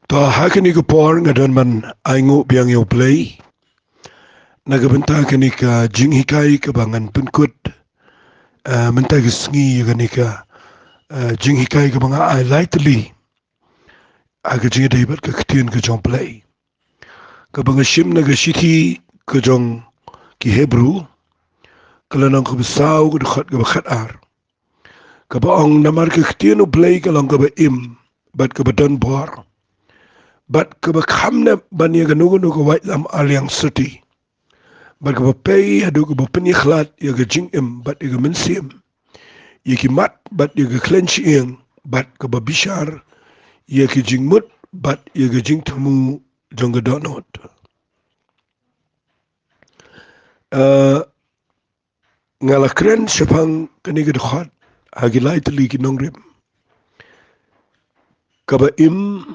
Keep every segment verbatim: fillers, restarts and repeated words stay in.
To, ha kane ka por nga don ban ainguh biang ïa U Blei na ka bynta kane ka jinghikai kaba ngan pynkut, eh, mynta ka sngi, ïa kane ka, eh, jinghikai kaba nga ai lai tylli ha ka jingïadei bad ka ktien ka jong U Blei, kaba nga shim na ka shithi ka jong ki Hebru, ka lynnong kaba saw, ka dkhot kaba khatar, kaba ong: Namar ka ktien U Blei ka long kaba im bad kaba don bor, bad kaba kham nep ban ïa kano kano ka waitlam arliang syrti, bad kaba pei haduh kaba pynïakhlad ïa ka jingim bad ïa ka mynsiem, ïa ki mat bad ïa ka khleiñ shyieng, bad kaba bishar ïa ki jingmut bad ïa ka jingthmu jong ka dohnud. Eh, nga la kren shaphang kane ka dkhot ha ki lai tylli ki nongrim: kaba im,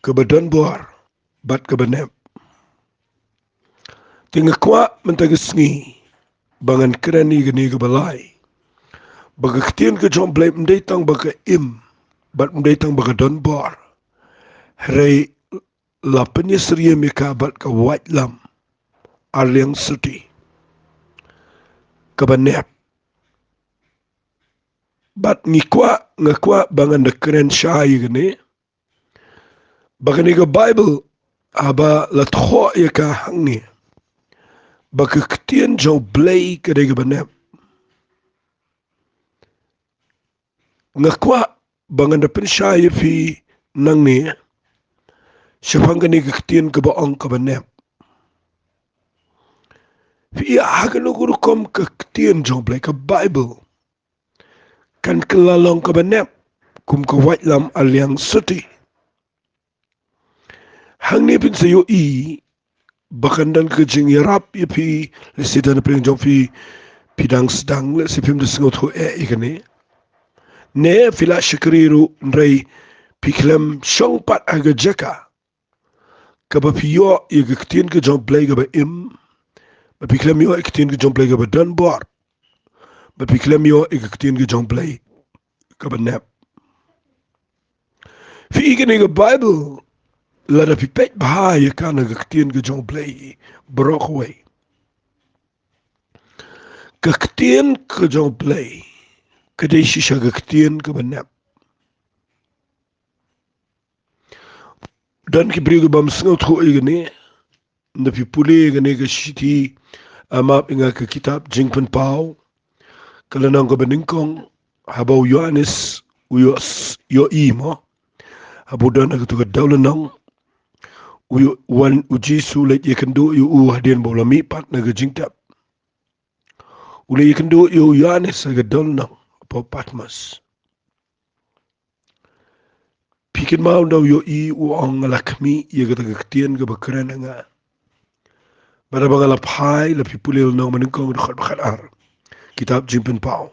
kaba don bor, bad kaba nep. Te nga kwah mynta ka sngi ba ngan kren ïa kane kaba lai, ba ka ktien ka jong U Blei ym dei tang ba ka im bad ym dei tang ba ka don bor, hynrei la pynïasyriem ïa ka bad ka waitlam arliang syrti kaba nep. Bad ngi kwah, nga kwah ba ngan da kren shai ïa kane, ba kane ka Baibl, haba la thoh ïa ka hangne, ba ka ktien jong U Blei ka dei kaba nep. Nga kwah ba ngan da pynshai ïa phi nangne shaphang kane ka ktien kaba ong kaba nep. Phi ïa, ha kano ka rukom ka ktien jong U Blei, ka Baibl, kan kylla long kaba nep kum ka waitlam arliang syrti. Hangne phin sa ïohi ba kan don ka jingïarap ïa phi, lehse don na pdeng jong phi, phi dang sdang, lehse phim da sngewthuh eh ïa kane, ne phi la shakri ruh, hynrei phi khlem shong pat ha ka jaka kaba phi ïoh ïa ka ktien ka jong U Blei kaba im, ba phi khlem ïoh ïa ka ktien ka jong U Blei kaba don bor, ba phi khlem ïoh ïa ka ktien ka jong U Blei kaba nep. Phi i kane ka Baibl, lada phi peit bha ïa ka na ka ktien ka jong U Blei baroh kawei, ka ktien ka jong U Blei ka dei shisha ka ktien kaba nep. Don ki briew ki bym sngewthuh ïa kane, nda phi pule ïa kane ka shithi, ah, map ïa nga, ka kitab Jingpynpaw, ka lynnong kaba nyngkong, haba u Ïoannis u ïoh s-, ïohi mo, haba u don ha kato ka dewlynnong, u ïoh wan u Jisu leit ïakynduh ïa u hadien ba u la mihpat na ka jingtep. U leit ïakynduh ïa u Ïoannis ha ka dewlynnong hapoh Patmos. Phi kynmaw, nda u ïohi, u ong, nga la khmih ïa kata ka ktien kaba kren ha nga. Bad haba nga la phai, la phi pule lynnong ba nyngkong, dkhot ba khatar, kitab Jingpynpaw.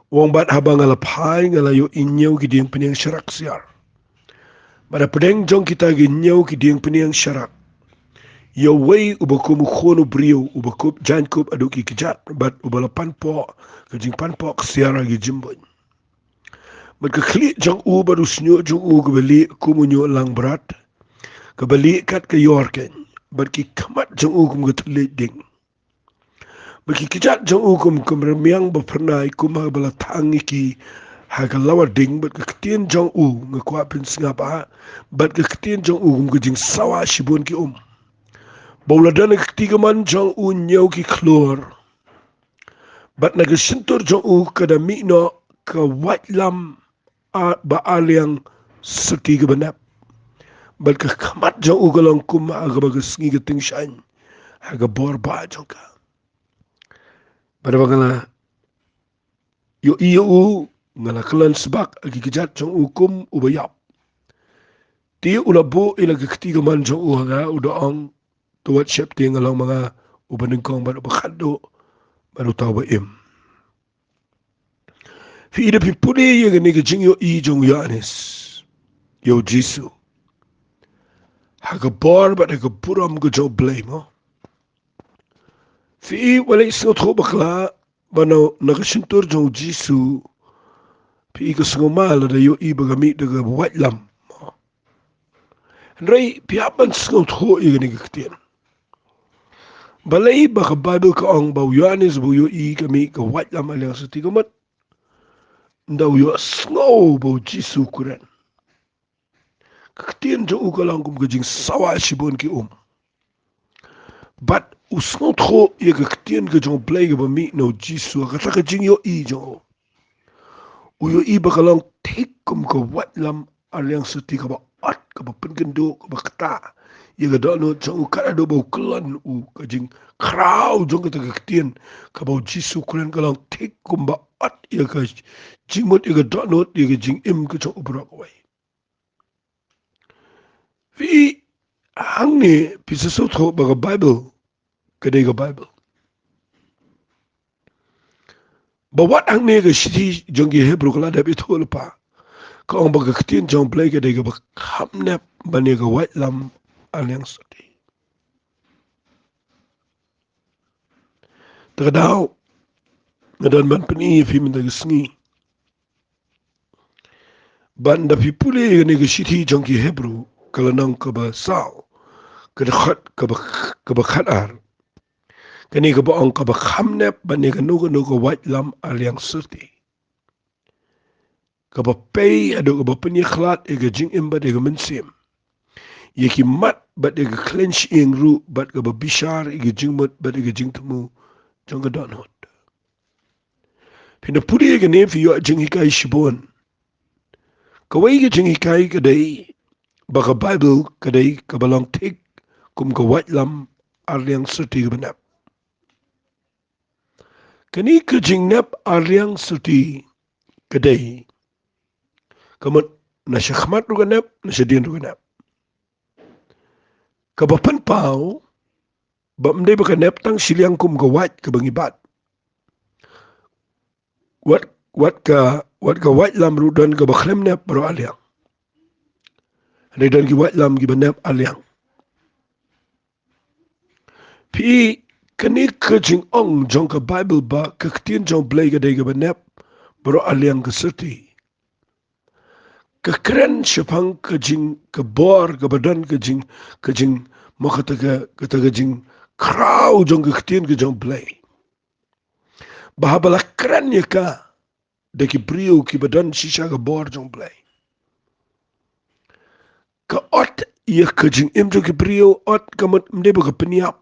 U ong, bad haba nga la phai, nga la ïohi hynñiew ki diengphniang sharak ksiar. Bad hapdeng jong kita ki hynñiew ki diengphniang sharak, ïa uwei uba kum u khun u briew, uba kup jaiñkup haduh ki kjat, bad uba la panpoh ka jingpanpoh ksiar ha ki jymbuiñ. Bad ka khlieh jong u bad u shñiuh jong u kaba lieh kum u ñiuh langbrot, kaba lieh kat ka ïor keiñ, bad ki khmat jong u kum ka thylliej ding, bad ki kjat jong u kum ka rmiang ba phyrnai, kum haba la thang ïa ki ha ka lawar ding. Bad ka ktien jong u, nga kwah phin sngap, ah, bad ka ktien jong u kum ka jingsawa shibun ki um. Bad u la don ha ka kti kamon jong u hynñiew ki khlur, bad na ka shyntur jong u ka da mih noh ka waitlam, ah, ba arliang syrti kaba nep. Bad ka khmat jong u ka long kum ha kaba ka sngi ka tyngshaiñ ha ka bor bah jong ka. Bad haba nga la ïohi ïa u, nga la kyllon sbak ha ki kjat jong u kum uba ïap. Te u la buh ïa la ka kti kamon jong u ha nga, u da ong, to wat sheptieng, nga long ma nga uba nyngkong bad uba khatduh bad uta uba im. Phi i, da phi pule ïa kane ka jingïohi jong u Ïoannis ïa u Jisu ha ka bor bad ha ka burom ka jong U Blei mo, phi i, wat leit sngewthuh bakla ba na, na ka shyntur jong u Jisu, phi i, ka sngewma lada ïohi ba ka mih da ka waitlam mo. Hynrei phi hap ban sngewthuh ïa kane ka ktien. Balei ba ka Baibl ka ong ba u Ïoannis ba u ïohi ka mih ka waitlam arliang syrti ka mut? Ynda u ïohsngew ba u Jisu u kren. Ka ktien jong u ka long kum ka jingsawa shibun ki um. Bad u sngewthuh ïa ka ktien ka jong u Blei kaba mih na u Jisu ha kata ka jingïohi jong u. U ïohi ba ka long thik kum ka waitlam arliang syrti kaba ot, kaba pynkynduh, kaba ktah ïa ka dohnud jong u, kat haduh ba u kyllon u. Ka jingkhraw jong kata ka ktien kaba u Jisu u kren ka long thik kumba ot ïa ka jingmut, ïa ka dohnud, ïa ka jingim ka jong u baroh kawei. Phi, hangne phi sa sngewthuh ba ka Baibl ka dei ka Baibl. Ba wat hangne ka shithi jong ki Hebru ka la dep ithuh lypa. Ka ong ba ka ktien jong u Blei ka dei kaba kham nep ban ïa ka waitlam arliang syrti. Te ka daw nga don ban pyni ïa phi mynta ka sngi. Ban da phi pule ïa kane ka shithi jong ki Hebru, ka lynnong kaba saw, ka dkhot kaba, kaba khatar. Kane kaba ong kaba kham nep ban ïa kano kano ka waitlam arliang syrti. Kaba pei haduh kaba pynïakhlad ïa ka jingim bad ïa ka mynsiem, ïa ki mat bad ïa ka khlem shyieng ruh, bad kaba bishar ïa ka jingmut bad ïa ka jingthmu jong ka dohnud. Phin da pule ïa kane phi ïoh jinghikai shibun. Kawei ka jinghikai ka dei ba ka Baibl ka dei kaba long thik kum ka waitlam arliang syrti kaba nep. Kane ka jingnep arliang syrti ka dei, ka mut na shakhmat ruh ka nep, na shadien ruh ka nep. Kaba pynpaw ba ym dei ba ka nep tang shiliang kum ka wait kaba ngi bat. Wat, wat ka, wat ka waitlam ruh don kaba khlem nep baroh arliang. Hynrei don ki waitlam kiba nep arliang. Phi, kane ka jingong jong ka Baibl ba ka ktien jong u Blei ka dei kaba nep baroh arliang ka syrti, ka kren shaphang ka jing, ka bor kaba don, ka jing, ka jing, mo kata ka, kata ka jingkhraw jong ka ktien ka jong u Blei. Ba haba la kren ïa ka da ki briew kiba don shisha ka bor jong u Blei, ka ot ïa ka jingim jong ki briew, ot ka mut ym dei ba ka pynïap.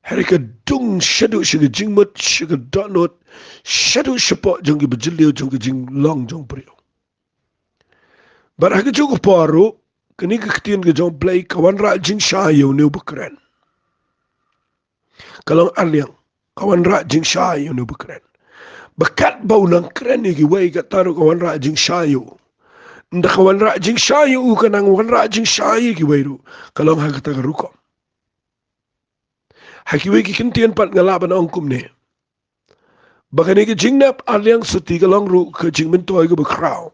Hynrei ka dung shaduh sha ka jingmut, sha ka dohnud, shaduh shapoh jong kiba jylliew jong ka jinglong jong u briew. Bad ha kajuh ka por ruh, kane ka ktien ka jong u Blei ka wanrah jingshai ïa une uba kren. Ka long arliang, ka wanrah jingshai ïa une uba kren. Ba katba u nang kren ïa kiwei, kata ruh ka wanrah jingshai ïa u. Ynda ka wanrah jingshai ïa u, ka nang wanrah jingshai ïa kiwei ruh. Ka long ha kata ka rukom. Ha kiwei ki kyntien pat nga lah ban ong kumne, ba kane ka jingnep arliang syrti ka long ruh ka jingmyntoi kaba khraw.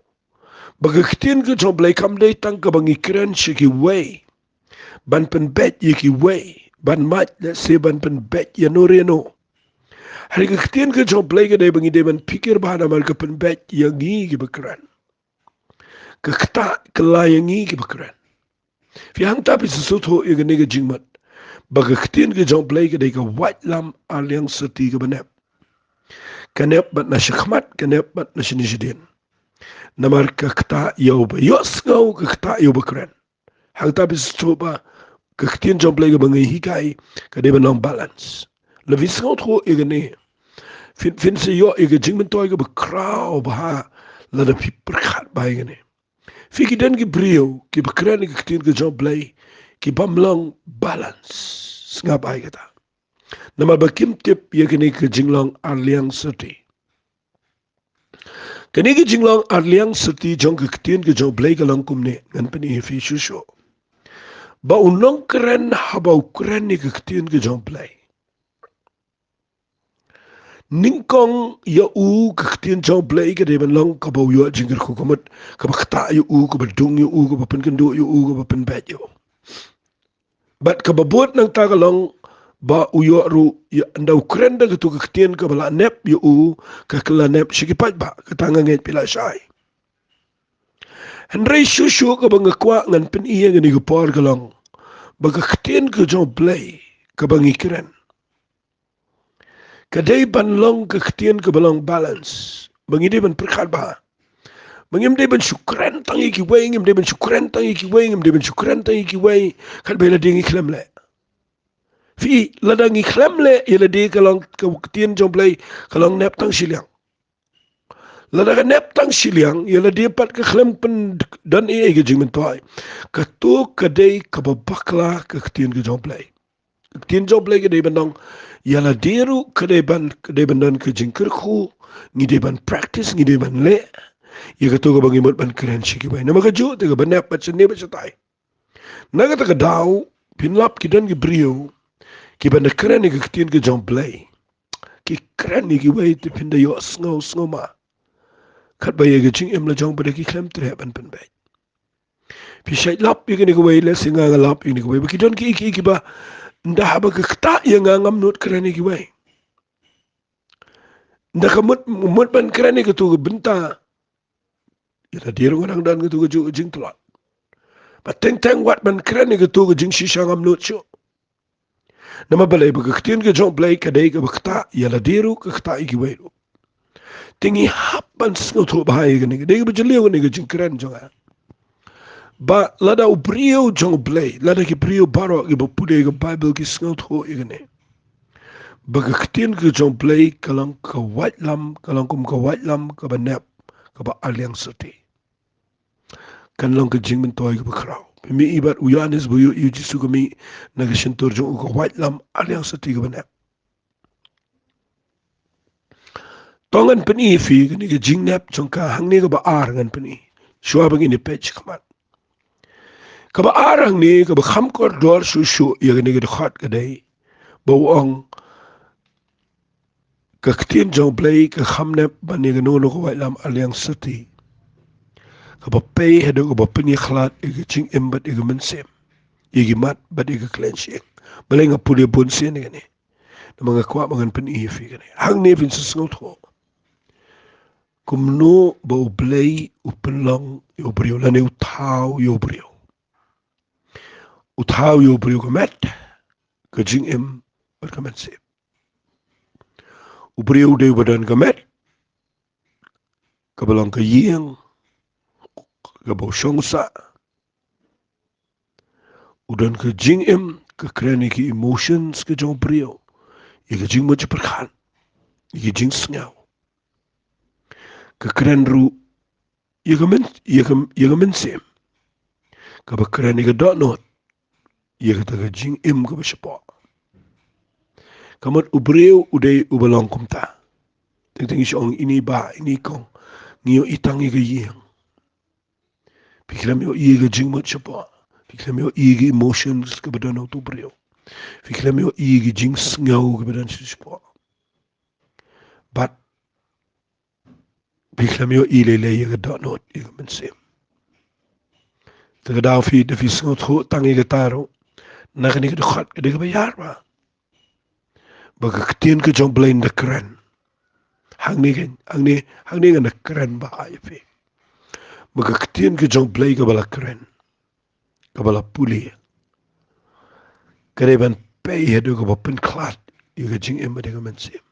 Ba ka ktien ka jong u Blei kam dei tang kaba ngi kren sha kiwei, ban pynbeit ïa kiwei, ban mad, lehse ban pynbeit ïano re ïano. Hynrei ka ktien ka jong u Blei ka dei ba ngi dei ban phikir bha namar ka pynbeit ïa ngi kiba kren. Ka ktah kylla ïa ngi kiba kren. Phi, hangta phi sngewthuh ïa kane ka jingmut, ba ka ktien ka jong u Blei ka dei ka waitlam arliang syrti kaba nep. Ka nep bad na shakhmat, ka nep bad na shane shadien. Namar ka ktah ïa uba ïohsngew, ka ktah ïa uba kren. Hangta phi sngewthuh ba ka ktien jong u Blei kaba ngi hikai ka dei ban long balance. Lada phi sngewthuh ïa kane, phin, phin sa ïoh ïa ka jingmyntoi kaba khraw bha lada phi pyrkhat bha ïa kane. Phi, ki don ki briew kiba kren ïa ka ktien ka jong u Blei ki bym long balance. Sngap bha ïa kata. Namar ba kim tip ïa kane ka jinglong arliang syrti. Kane ka jinglong arliang syrti jong ka ktien ka jong u Blei ka long kumne, ngan pyni ïa phi shuh shuh. Ba u nongkren haba u kren ïa ka ktien ka jong u Blei, nyngkong ïa u ka ktien jong u Blei ka dei ban long kaba u ïoh jingkyrkhu, ka mut kaba ktah ïa u, kaba dung ïa u, kaba pynkynduh ïa u, kaba pynbeit ïa u. Bad kaba bud nangta ka long ba u ïoh ruh ïa, ynda u kren da katu ka ktien kaba la nep ïa u, ka kylla nep sha ki paidbah, kata nga ngeit phi la shai. Hynrei shuh shuh kaba nga kwah ngan pyni ïa kane ka por ka long ba ka ktien ka jong U Blei kaba ngi kren ka dei ban long ka ktien kaba long balance, ba ngi dei ban pyrkhat bha, ba ngim dei ban shu kren tang ïa kiwei, ngim dei ban shu kren tang ïa kiwei, ngim dei ban shu kren tang ïa kiwei, katba ïa lade ngi khlem leh. Phi, lada ngi khlem leh, ïa lade ka long ka ktien jong U Blei ka long nep tang shiliang. Lada ka nep tang shiliang, ïa lade pat ka khlem pyndon ei ei ka jingmyntoi. Kato ka dei kaba bakla ka ktien ka jong U Blei. Ka ktien jong U Blei ka dei ban long, ïa lade ruh ka dei ban, ka dei ban don ka jingkyrkhu, ngi dei ban practice, ngi dei ban leh ïa kato kaba ngi mut ban kren sha kiwei. Namar kajuh te kaba nep bad shane bad shatai. Na kata ka daw, phin lap ki don ki briew kiba da kren ïa ka ktien ka jong U Blei, ki kren ïa kiwei te phin da ïohsngew sngewma, katba ïa ka jingim la jong ba da ki khlem treh ban pynbeit. Phi shait lap ïa kane kawei, lehse nga nga lap ïa kane kawei, ba ki don ki, ki, kiba ynda haba ka ktah ïa nga ngam nud kren ïa kiwei. Ynda ka mut, mut ban kren ïa kato ka bynta, ïa lade ruh nga dang don kato kajuh ka jingtlot. Bad teng teng wat ban kren ïa kato ka jingshisha ngam nud shuh. Namar balei? Ba ka ktien ka jong U Blei ka dei kaba ktah ïa lade ruh, ka ktah ïa kiwei ruh. Te ngi hap ban sngewthuh bha ïa kane, ka dei kaba jylliew kane ka jingkren jong nga. Ba lada u briew jong U Blei, lada ki briew baroh kiba pule ka Baibl ki sngewthuh ïa kane, ba ka ktien ka jong U Blei ka long ka waitlam, ka long kum ka waitlam kaba nep, kaba aliang syrti. Kan long ka jingmyntoi kaba khraw. Phi mih i bad u Ïoannis ba u ïohi ïa u Jisu ka mih na ka shyntur jong u, ka waitlam aliang syrti kaba nep. To ngan pyni ïa phi kane ka jingnep jong ka hangne, kaba ar ngan pyni shuwa ba ngin ïa peit shakhmat. Kaba ar hangne kaba kham kordor shuh shuh ïa kane ka dkhot ka dei ba u ong, ka ktien jong U Blei ka kham nep ban ïa kano kano ka waitlam aliang syrti, kaba pei haduh kaba pynïakhlad ïa ka jingim bad ïa ka mynsiem, ïa ki mat bad ïa ka khlem shyieng. Balei nga pule bun sien ïa kane? Namar nga kwah ba ngan pyni ïa phi kane. Hangne phin sa sngewthuh kumno ba U Blei u pynlong ïa u briew lane u thaw ïa u briew. U thaw ïa u briew ka met, ka jingim bad ka mynsiem. U briew u dei ba don ka met, kaba long ka ïing kaba u shong u sah. U don ka jingim, ka kren ïa ki emotions ka jong u briew, ïa ka jingmut jingpyrkhat, ïa ka jingsngew. Ka kren ruh ïa ka myn, ïa ka, ïa ka mynsiem, kaba kren ïa ka dohnud, ïa kata ka jingim kaba shapoh. Ka mut u briew u dei uba long kumta. Teng teng ngi shu ong, ine i bah, ine i kong, ngi ïohi tang ïa ka ïing. Phi khlem ïohi ïa ka jingmut shapoh. Phi khlem ïohi ïa ki emotions kaba don ha utu u briew. Phi khlem ïohi ïa ki jingsngew kaba don shapoh. Bad phi khlem ïohi lei lei ïa ka dohnud, ïa ka mynsiem. Te ka daw phi, da phi sngewthuh tang ïa kata ruh, na kane ka dkhot ka dei kaba ïar bha. Ba ka ktien ka jong U Blei nda kren. Hangne ka, hangne, hangne ngan da kren bha ïa phi. Ba ka ktien ka jong U Blei kaba la kren, kaba la pule, ka dei ban pei haduh kaba pynkhlad ïa ka jingim bad ïa ka mynsiem,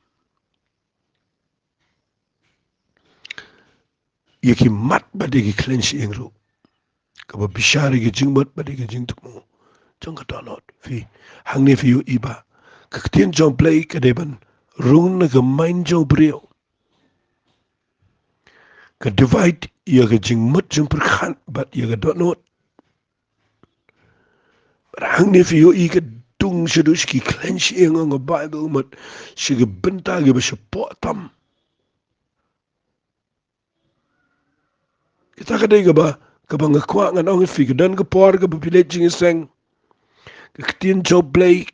ïa ki mat bad ïa ki khlem shyieng ruh, kaba bishar ïa ki jingmut bad ïa ki jingthmu jong ka dohnud. Phi, hangne phi ïohi ba ka ktien jong U Blei ka dei ban rung na ka mind jong u briew, ka divide ïa ka jingmut jingpyrkhat bad ïa ka dohnud. Bad hangne phi ïohi ka dung shaduh sha ki khlem shyieng, ong ka Baibl, mut sha ki bynta kiba shapoh tam. Kata ka dei kaba, kaba nga kwah ngan ong ïa phi, ka don ka por kaba phi leit jingïaseng, ka ktien jong U Blei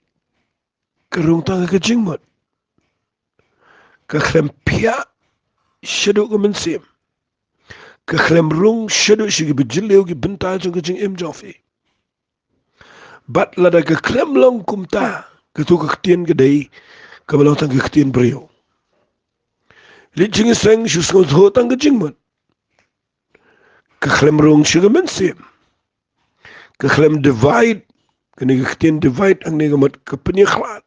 ka rung tang ka jingmut. Ka khlem phiah shaduh ka mynsiem. Ka khlem rung shaduh sha kiba jylliew ki bynta jong ka jingim jong phi. Bad lada ka khlem long kumta, kato ka ktien ka dei kaba long tang ka ktien briew. Leit jingïaseng, shu sngewthuh tang ka jingmut. Ka khlem rung sha ka mynsiem. Ka khlem divide, kane ka ktien divide hangne ka mut ka pynïakhlad.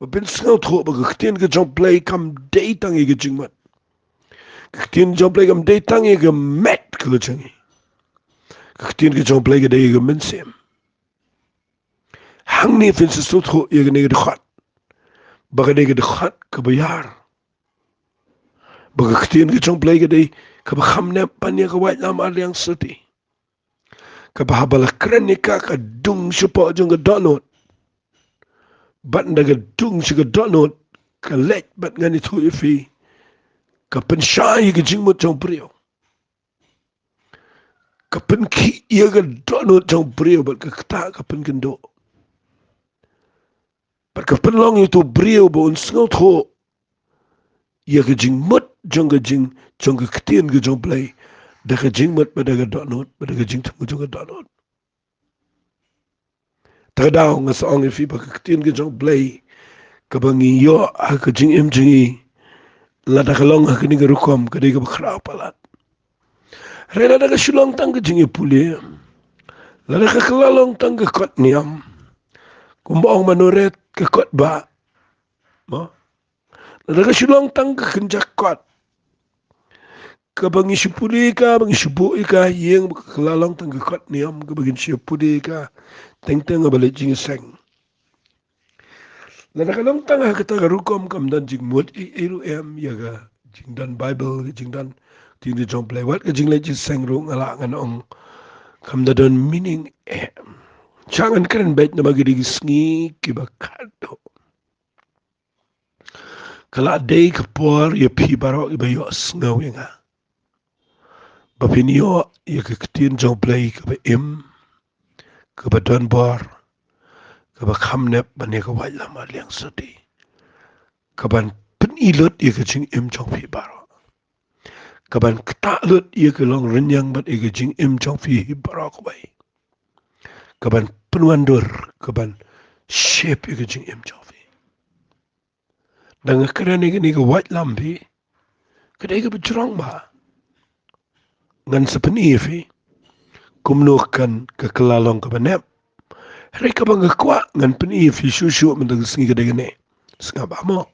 Ba phin sngewthuh ba ka ktien ka jong U Blei kam dei tang ïa ka jingmut. Ka ktien jong U Blei kam dei tang ïa ka met ka la jong ngi. Ka ktien ka jong U Blei ka dei ïa ka mynsiem. Hangne phin sa sngewthuh ïa kane ka dkhot. Ba ka dei ka dkhot kaba ïar. Ba ka ktien ka jong U Blei ka dei kaba kham nep ban ïa ka waitlam arliang shatei. Kaba haba la kren ïa ka, ka dung shapoh jong ka dohnud. Bad da ka dung sha ka dohnud, ka leit bad ngan ïathuh ïa phi. Ka pynshai ïa ka jingmut jong u briew. Ka pynkhih ïa ka dohnud jong u briew bad kata ka pynkynduh. Bad ka pynlong ïa utu u briew ba un sngewthuh ïa ka jingmut jong ka jing, jong ka ktien ka jong U Blei. Da ka jingmut bad da ka dohnud, bad da ka jingthmu jong ka dohnud. Te ka daw nga sa ong ïa phi ba ka ktien ka jong U Blei kaba ngi ïoh ha ka jingim jong ngi, lada ka long ha kane ka rukom, ka dei kaba khraw palat. Hynrei lada ka shu long tang ka jingïapule, lada ka kylla long tang ka kot niam, kumba ong mano re, ka kot ba, mo? Lada ka shu long tang ka kynja kot, kaba ngi shu pule ïa ka, ba ngi shu buh ïa ka, ïeng ba ka kylla long tang ka kot niam, kaba ngi shu pule ïa ka teng teng haba leit jingïaseng. Lada ka long tang ha kata ka rukom, kam don jingmut ei ei ruh em ïa ka jingdon Baibl, ka jingdon ktien ka jong U Blei, wat ka jingleit jingïaseng ruh nga lah ngan ong kam da don meaning em. Sha ngan kren beit namar ki dei ki sngi kiba khadduh. Ka la dei ka por ïa phi baroh kiba ïohsngew ïa nga, ba phin ïoh ïa ka ktien jong U Blei kaba im, kaba don bor, kaba kham nep ban ïa ka waitlam arliang shatei. Kaban pyni lut ïa ka jingim jong phi baroh. Kaban ktah lut ïa ka longrynïeng bad ïa ka jingim jong phi hi baroh kawei. Kaban pynwandur, kaban shape ïa ka jingim jong phi. Da nga kren ïa kane ka waitlam phi, ka dei kaba jrong ba ngan sa pyni ïa phi kumno kan ka kylla long kaba nep. Hynrei kaba nga kwah ngan pyni ïa phi shuh shuh mynta ka sngi ka dei kane. Sngap ba mo.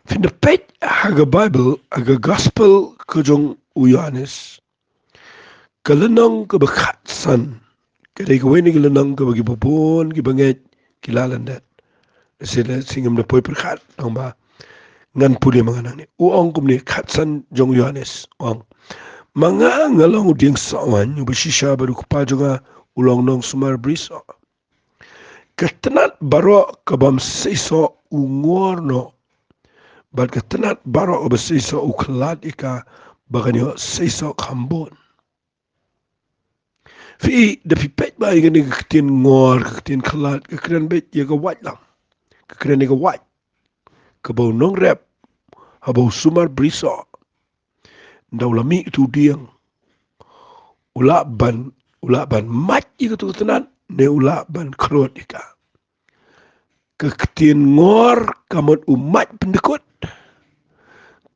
Phin da peit ha ka Baibl, ha ka Gospel ka jong u Ïohannes, ka lynnong kaba khatsan, ka dei kawei na ki lynnong kaba kiba bun kiba ngeit ki la lyndet. Lehse lehse ngim da poi pyrkhat, tang ba ngan pule ma nga nangne. U ong kumne, khatsan jong u Ïohannes, u ong: Ma nga nga long u dieng soh waiñ, uba shisha bad u Kpa jong nga u long nongsumar brisoh. Ka tnat baroh kabym seisoh u ngor noh, bad ka tnat baroh kaba seisoh u khlad ïa ka, ba kan ïoh seisoh kham bun. Phi, da phi peit ba ïa kane ka ktien ngor, ka ktien khlad, ka kren beit ïa ka waitlam, ka kren ïa ka wait, kaba u nongrep haba u sumar brisoh, ynda u la mih utu u dieng, u lah ban, u lah ban mait ïa katu ka tnat, ne u lah ban khrud ïa ka. Ka ktien ngor ka mut u mait pyndkut.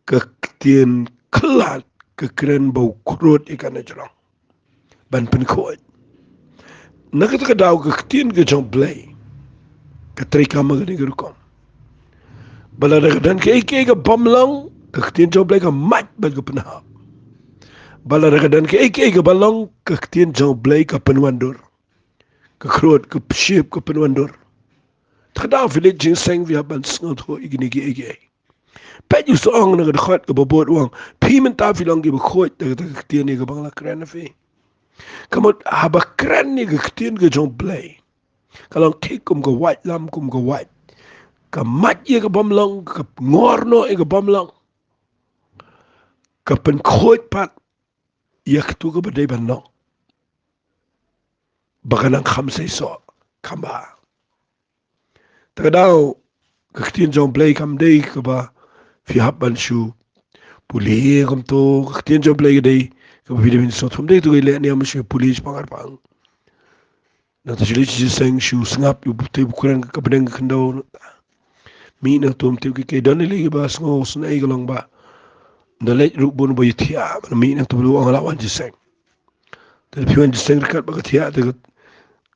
Ka ktien khlad ka kren ba u khrud ïa ka na jrong, ban pynkhuid. Na kata ka daw ka ktien ka jong U Blei ka treikam ha kane ka rukom. Ba lada ka don kaei kaei kabym long, ka ktien jong U Blei ka mait bad ka pynhap. Ba lada ka don kaei kaei kaba long, ka ktien jong U Blei ka pynwandur, ka khrud, ka shape, ka pynwandur. Te ka daw phi leit jingïaseng phi hap ban sngewthuh ïa kine kiei kiei. Peit, u sa ong na ka dkhot kaba bud, u ong: Phi mynta phi long kiba khuid da kata ka ktien ïa kaba nga la kren ïa phi. Ka mut haba kren ïa ka ktien ka jong U Blei, ka long thik kum ka waitlam, kum ka wait. Ka mait ïa kabym long, ka ngor noh ïa kabym long, ka pynkhuid pat ïa katu kaba dei ban long, ba kan nang kham seisoh, kham bha. Te ka daw ka ktien jong U Blei kam dei kaba phi hap ban shu pule kumto. Ka ktien jong U Blei ka dei kaba phi dei ban sngewthuh, ym dei katu ka leh niam shu pule shaphang arphang. Nangta shu leit jingïaseng shu sngap ïa u tei u kren ka bneng ka khyndew. Mih nangta ym tip kiei kiei. Don lei lei kiba sngewsynei ka long ba ynda leit ruh bun ba ïathiah, mih nangta ba la wan, la wan jingïaseng. Te phi wan jingïaseng ryngkat bad ka thiah te ka,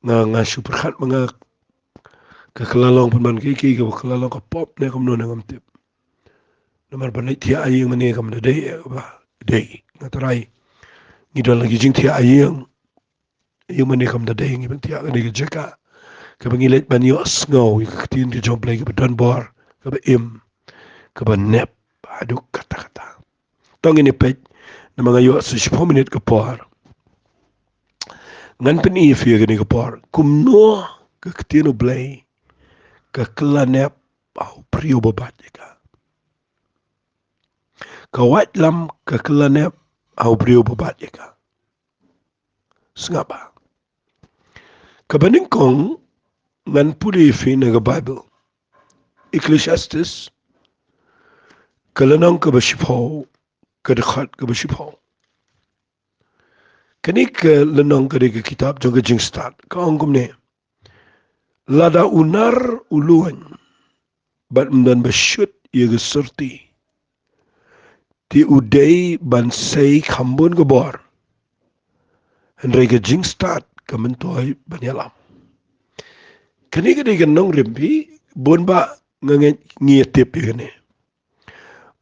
nga, nga shu pyrkhat ma nga ka, ka la long pynban ka, ka, ka la long ka pop ne kumno ne ngam tip. Namar ban leit thiah ha ïing mynne kam da dei, eh, ba dei. Nga trai. Ngi don la ki jingthiah ha ïing. Ïa mynne kam da dei, ngi ban thiah ha kane ka jaka kaba ngi leit ban ïohsngew ïa ka ktien ka jong U Blei kaba don bor, kaba im, kaba nep haduh katta katta. To ngin ïa peit, namar nga ïoh sa shiphew minit ka por. Ngan pyni ïa phi ha kane ka por kumno ka ktien U Blei ka kylla nep ha u briew uba bat ïa ka. Ka waitlam ka kylla nep ha u briew uba bat ïa ka. Sngap bha. Kaba nyngkong, ngan pule ïa phi na ka Baibl. Ecclesiastes, ka lynnong kaba shiphew, ka dkhot kaba shiphew. Kane ka lynnong ka dei ka kitab jong ka Jingstad. Ka ong kumne: Lada u nar u luin bad ym don ba shut ïa ka surti, te u dei ban sei kham bun ka bor, hynrei ka jingstad ka myntoi ban ïalam. Kane ka dei ka nongrim, phi, bun ba nga ngeit ngi ïa tip ïa kane.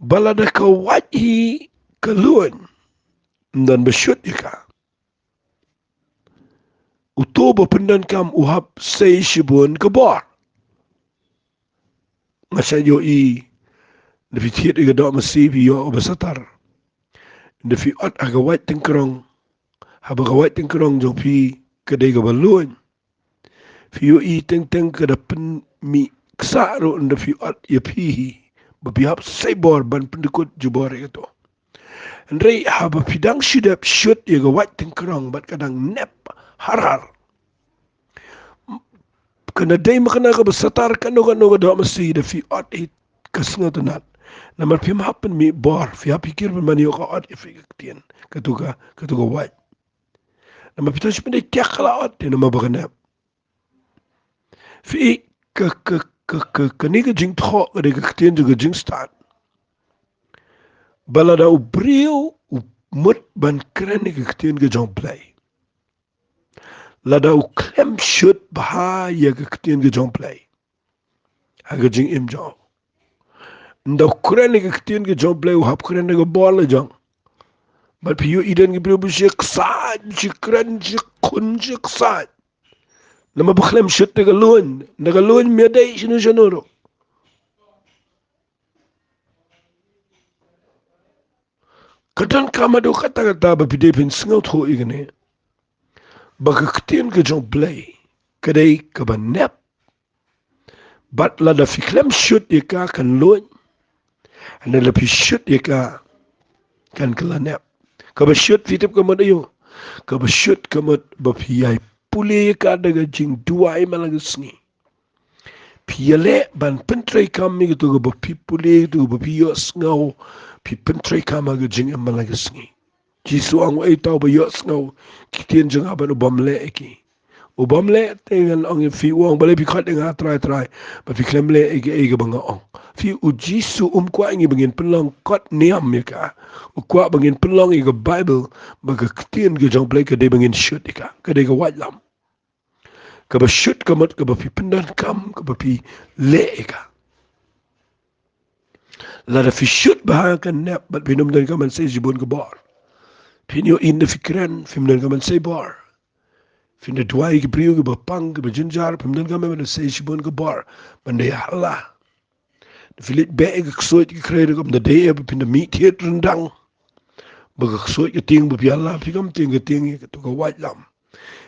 Ba lada ka wait hi ka luin, ym don ba shut ïa ka, uto uba pyndonkam u hap sei shibun ka bor. Nga sa ïohi, ynda phi thied ïa ka doh masi phi ïoh kaba satar. Ynda phi ot ha ka wait tyngkrong, haba ka wait tyngkrong jong phi ka dei kaba luin, phi ïohi teng teng ka da pynmih ksah ruh ynda phi ot ïa phi hi ba phi hap sei bor ban pyndkut jubor ïa kato. Hynrei haba phi dang shu dep shut ïa ka wait tyngkrong bad ka dang nep har har, ka na dei ma ka na kaba satar kano kano ka doh masi da phi ot hi ka sngewtynnat. Namar phim hap pynmih bor, phi hap pyrkhat pynban ïoh ka ot ïa phi ka ktien, kato ka, kato ka wait. Namar phi tang shu pyndei tiak ka la ot, te namar ba ka nep. Phi, ka, ka, ka, ka, kane ka jingthoh ka dei ka ktien jong ka Jingstad. Ba lada u briew u mut ban kren ïa ka ktien ka jong U Blei, lada u khlem shut bha ïa ka ktien ka jong U Blei ha ka jingim jong u, ynda u kren ïa ka ktien ka jong U Blei u hap kren da ka bor la jong. Bad phi ïohi don ki briew ba shi ksaid, shi kren, shi khun, shi ksaid. Namar ba khlem shut da ka luin, da ka luin ym ïadei shano shano ruh. Ka donkam haduh katta katta ba phi dei phin sngewthuh ïa kane, ba ka ktien ka jong U Blei ka dei kaba nep. Bad lada phi khlem shut ïa ka kan luin, hynrei lada phi shut ïa ka kan kylla nep. Kaba shut phi tip ka mut aïu? Kaba shut ka mut ba phi ïai pule ïa ka da ka jingduwai man la ka sngi. Phi ïaleh ban pyntreikam ïa kato kaba phi pule, kato kaba phi ïohsngew, phi pyntreikam ha ka jingim man la ka sngi. Jisu u ong, uei uta uba ïohsngew ki ktien jong nga bad u bym leh ïa ki, u bym leh, te ngan ong ïa phi, u ong, balei phi khot ïa nga Trai, Trai, bad phi khlem leh ïa kaei kaba nga ong? Phi, u Jisu um kwah ïa ngi ba ngin pynlong kot niam ïa ka. U kwah ba ngin pynlong ïa ka Baibl, ba ka ktien ka jong U Blei ka dei ba ngin shut ïa ka, ka dei ka waitlam. Kaba shut ka mut kaba phi pyndonkam, kaba phi leh ïa ka. Lada phi shut bha kan nep bad phim donkam ban sei shibun ka bor. Phin ïohi ynda phi kren phim donkam ban sei bor. Phin da duwai ïa ki briew kiba pang, kiba jynjar, phim donkam ban sei shibun ka bor ban da ïahala. Phi leit beh ïa ka ksuid ka khrei ruh kam da dei, eh, ba phin da mih thied ryndang. Ba ka ksuid ka tieng ba phi ïahala, phi kam tieng ka tieng ïa kato ka waitlam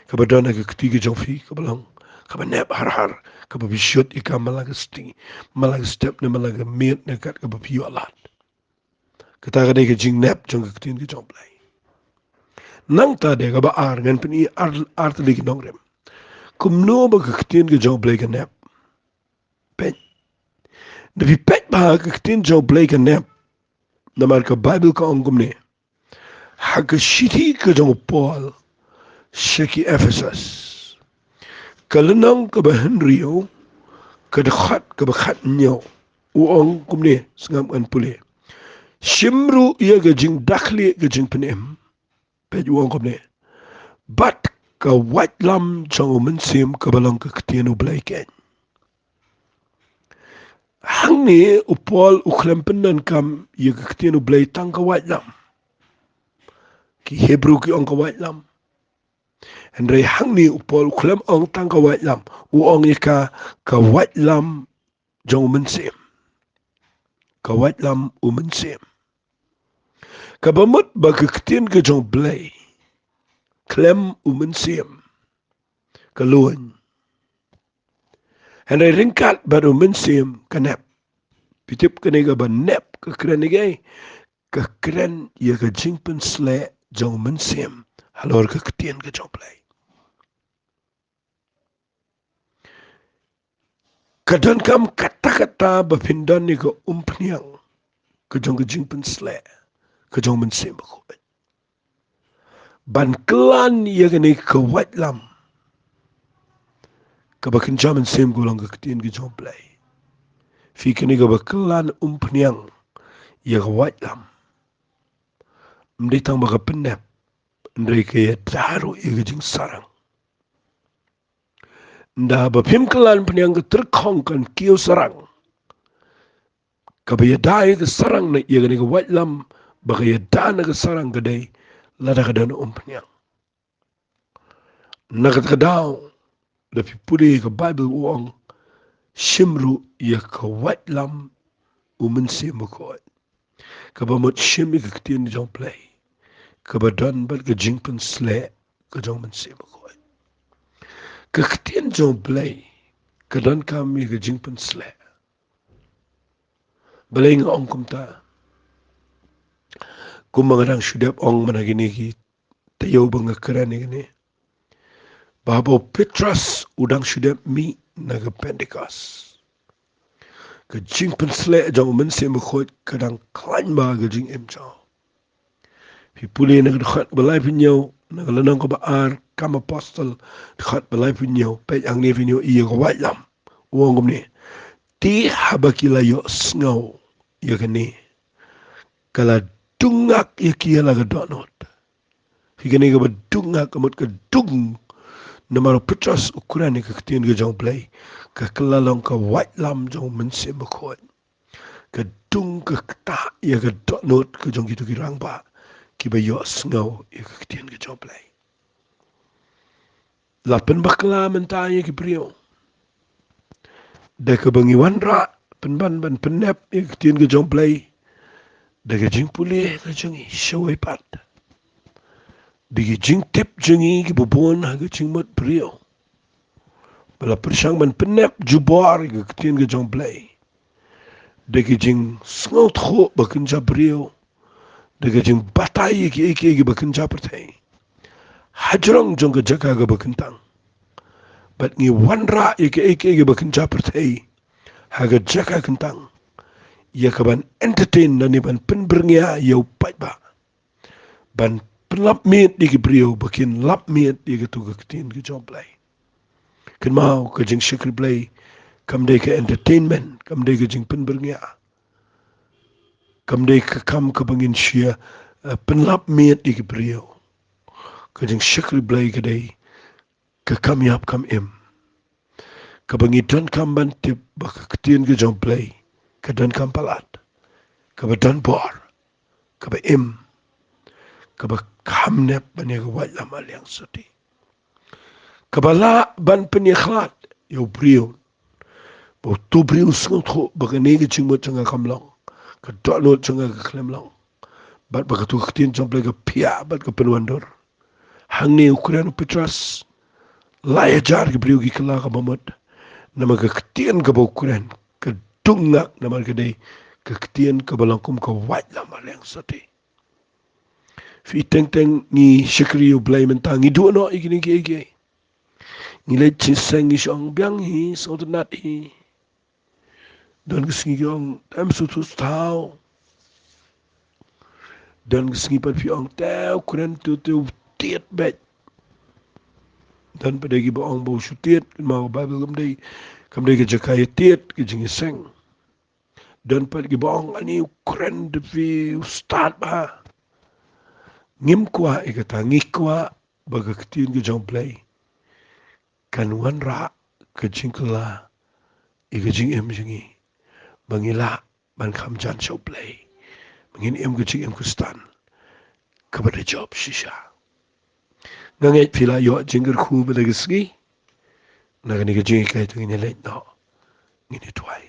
kaba don ha ka kti ka jong phi, kaba long kaba nep har har, kaba phi shut ïa ka man la ka sti, man la ka step ne man la ka miet ne kat kaba phi ïoh lad. Kata ka dei ka jingnep jong ka ktien ka jong U Blei. Nangta de kaba ar, ngan pyni ar, ar tylli ki nongrim kumno ba ka ktien ka jong U Blei ka nep. Peit. Da phi peit ba ka ktien jong U Blei ka nep. Namar ka Baibl ka ong kumne. Ha ka shithi ka jong u Paul sha ki Ephesus, ka lynnong kaba hynriew, ka dkhot kaba khathynñiew, u ong kumne, sngap ngan pule. Shim ruh ïa ka jingdakhlieh ka jingpynim. Peit, u ong kumne. bad ka waitlam jong u Mynsiem kaba long ka ktien u Blei keiñ. Hangne u Paul u khlem pyndonkam ïa ka ktien u Blei tang ka waitlam. Ki Hebru ki ong ka waitlam. Hynrei hangne u Paul u khlem ong tang ka waitlam, u ong ïa ka, ka waitlam jong u Mynsiem. Ka waitlam u Mynsiem. Kaba mut ba ka ktien ka jong u Blei khlem u Mynsiem ka lun. Hynrei ryngkat bad u Mynsiem ka nep. Phi tip kane kaba nep ka kren ïa kaei? Ka kren ïa ka jingpynsleh jong u Mynsiem halor ka ktien ka jong u Blei. Ka donkam katta katta ba phin don ïa ka umphniang ka jong ka jingpynsleh ka jong u Mynsiem Bakhuid ban kyllan ïa kane ka waitlam kaba kynja mynsiem, ka long ka ktien ka jong u Blei. Phi, kane kaba kyllan umphniang ïa ka waitlam, ym dei tang ba ka pynnep, hynrei ka ïada ruh ïa ka jingsarang. Ynda ba phim kyllan umphniang ka tyrkhong kan kiew sarang. Kaba ïada ïa ka sarang na ïa kane ka waitlam, ba ka ïada na ka sarang ka dei lada ka don umphniang. Na kata ka daw, da phi pule ïa ka Baibl u ong, shim ruh ïa ka waitlam u Mynsiem Bakhuid. Kaba mut shim ïa ka ktien jong u Blei kaba don bad ka jingpynsleh ka jong u Mynsiem Bakhuid. Ka ktien jong u Blei ka donkam ïa ka jingpynsleh. Balei nga ong kumta? Kumba nga dang shu dep ong mynta kine ki taïew ba nga kren ïa kane, ba haba u Petros u dang shu dep mih na ka Pentekost, ka jingpynsleh jong u Mynsiem Bakhuid ka dang khlaiñ bha ka jingim jong u. Phi pule na ka dkhot ba laiphew hynñiew, na ka lynnong kaba ar Kam Apostol, dkhot ba laiphew hynñiew, peit hangne, phin ïohi ïa ka waitlam. U ong kumne: Te haba ki la ïohsngew ïa kane, ka la dung ngak ïa ki ïa la ka dohnud. Phi, kane kaba dung ngak ka mut ka dung namar u Petros u kren ïa ka ktien ka jong u Blei, ka kylla long ka waitlam jong u Mynsiem Bakhuid. Ka dung ka ktah ïa ka dohnud ka jong kito ki rangbah kiba ïohsngew ïa ka ktien ka jong u Blei. La pynbakla mynta ïa ki briew da kaba ngi wanrah pynban ban pynnep ïa ka ktien ka jong u Blei da ka jingpule ka jong ngi shawei pat, da ki jingtip jong ngi kiba bun ha ka jingmut briew, ba la pyrshang ban pynnep jubor ïa ka ktien ka jong u Blei da ki jingsngewthuh ba kynja briew, da ki jingbatai ïa kiei kiei kiba kynja pyrthei hajrong jong ka jaka kaba kyntang. Bad ngi wanrah ïa kiei kiei kiba kynja pyrthei ha ka jaka kyntang, ïa kaban entertain lane ban pynbyrngia ïa u paidbah, ban pynlap miet ïa ki briew ba kin lap miet ïa kato ka ktien ka jong u Blei. Kynmaw, ka jingshakri Blei kam dei ka entertainment, kam dei ka jingpynbyrngia, kam dei ka kam kaba ngin shu, eh, pynlap miet ïa ki briew. Ka jingshakri Blei ka dei ka kam ïap kam im, kaba ngi donkam ban tip ba ka ktien ka jong u Blei ka donkam palat, kaba don bor, kaba im, kaba kham nep ban ïa ka waitlam aliang sati, kaba lah ban pynïakhlad ïa u briew, ba uto u briew u sngewthuh ba kane ka jingmut jong nga kam long, ka dohnud jong nga ka khlem long, bad ba kato ka ktien jong u Blei ka phiah bad ka pynwandur. Hangne u kren u Petros, lai hajar ki briew ki kylla kaba mut, namar ka ktien kaba u kren ka dung ngak, namar ka dei ka ktien kaba long kum ka waitlam aliang sati. Phi, teng teng ngi shakri ïa u Blei mynta, ngi duh noh ïa kine kiei kiei. Ngi leit shisha ngi shong biang hi, sngewtynnat hi. Don ka sngi ki ong, te ym sngewthuh thaw. Don ka sngi pat phi ong, te u kren, te u, te u tied beit. Don pat de kiba ong ba u shu tied, kynmaw ka Baibl kam dei, kam dei ka jaka ïa tied, ka jingïaseng. Don pat kiba ong, ani u kren, te phi u stad bha. Ngim kwah ïa kata, ngi kwah ba ka ktien ka jong Blei kan wanrah ka jingkylla ïa ka jingim jong ngi, ba ngi lah ban kham jan sha U Blei, ba ngin im ka jingim Khristan kaba da jop shisha. Nga ngeit phi la ïoh jingkyrkhu bad ka sngi na kane ka jinghikai, to ngin ïa leit noh, ngin ïa duwai.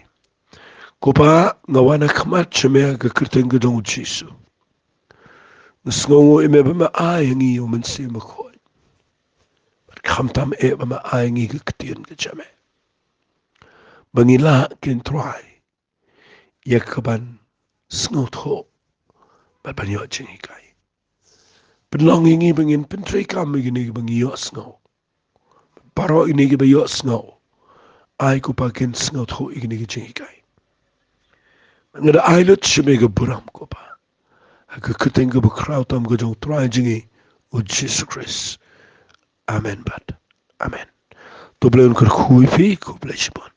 Ko Pa, nga wan ha khmat jong me ha ka kyrteng ka jong U Jisu. Nga sngewnguh ïa me ba me ai ïa ngi ïa U Mynsiem Bakhuid. Bad khamtam eh ba me ai ïa ngi ka ktien ka jong me, ba ngi lah, ko Trai, ïa ka ban sngewthuh bad ban ïoh jinghikai. Pynlong ïa ngi ba ngin pyntreikam ïa kine kiba ngi ïohsngew. Baroh kine kiba ïohsngew, ai ko Pa kin sngewthuh ïa kine ki jinghikai. Nga da ai lut sha me ka burom ko Pa, ha ka kyrteng kaba khraw tam ka jong U Trai jong ngi U Jisu Khrist. Amen bad amen. To U Blei un kyrkhu ïa phi, khublei shibun.